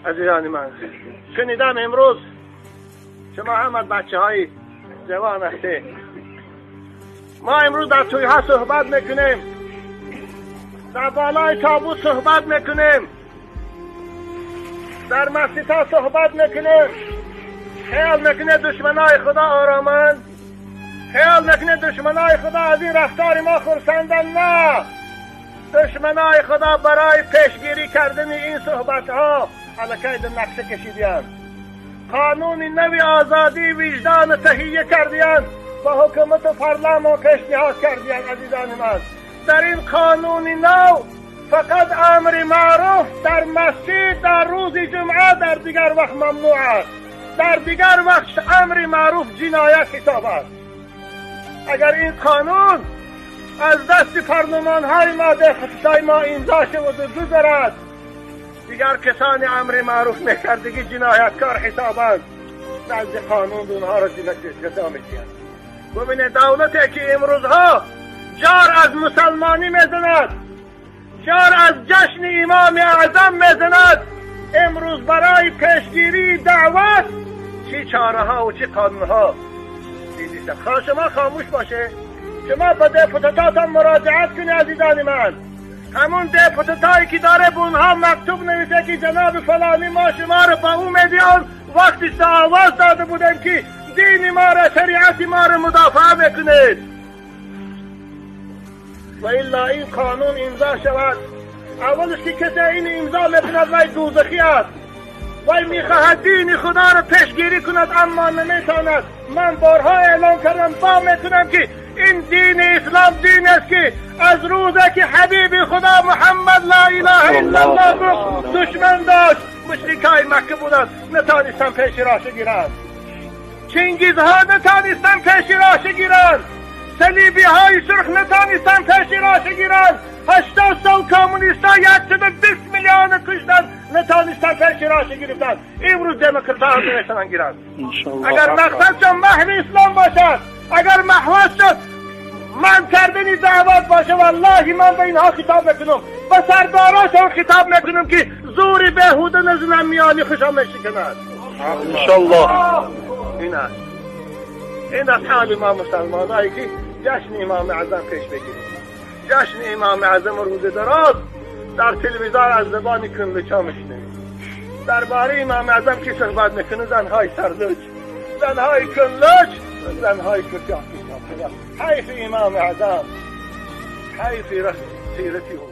عزیزان من، شنیدم امروز شما هم از بچه های جوان هستید. ما امروز در توی ها صحبت میکنیم، در بالای تابوت صحبت میکنیم، در مسجد ها صحبت میکنیم. خیال میکنه دشمنای خدا آرامند؟ خیال میکنه دشمنای خدا از این رفتار ما خرسندن؟ نه، دشمنای خدا برای پیشگیری کردن این صحبت ها الکی در نقشه کشیدیند. قانون نوی آزادی وجدان تهیه کردیند، با حکومت و پارلمان پیشنهاد کردیند. عزیزان من، در این قانون نو فقط امر معروف در مسجد در روز جمعه، در دیگر وقت ممنوع است. در دیگر وقت امر معروف جنایت حساب است. اگر این قانون از دست پارلمان های ما در خصوصای ما امضا شود و گذرد، دیگر کسانی امر معروف میکردگی جنایتکار حسابند. نزد قانون اونها را جزا میدهند. ببینید دولتی که امروزها جار از مسلمانی میزند، جار از جشن امام اعظم میزند، امروز برای پیشگیری دعوت چی چاره ها و چی قانون ها دیدید. خواه شما خاموش باشه، شما به دپوتاتان مراجعت کنید. عزیزان من، همون دپوتاتایی که داره به اونها مکتوب نویسه که جناب فلانی ما شما رو به او میدیان، وقتی آواز داده بودیم که دین ما را، شریعت ما را مدافع میکنید. و الا این قانون امضا شود، اولش که کسی این امضا میکند وی دوزخی است، وی میخواهد دین خدا را پیشگیری کند اما نمیتواند. من بارها اعلام کردم، با میکنم که این دین اسلام دین است که از روزی که حبیب خدا محمد لا اله الا الله گفت دشمن داشت، مشرکای مکه بودند، نتانستن پیش راش گیرند. چنگیزها نتانستن پیش راش گیرند، صلیبی های سرخ نتانستن پیش راش گیرند، 80 سال کمونیست ها 120 میلیون کشتن، نتانستن پیش راش گرفتن. امروز دموکرات ها نمیتونن گیرند. اگر مقصدشان محو اسلام باشد، اگر محوششان من کردن دعوت باشه، والله من به اینها خطاب میکنم، به سرداراشان خطاب میکنم که زور بیهوده نزنن میانی خوشم میشکند. انشالله. این است، این است حال ما مسلمانایی که جشن امام اعظم پیش بگیریم. جشن امام اعظم روز دراز در تلویزیون از زبان کنلچا میشنویم. درباره امام اعظم که صحبت میکنه، زنهای سرلوچ، زنهای کنلچ، زنهای کتاب. حیف امام اعظم، حیف سیرتی او.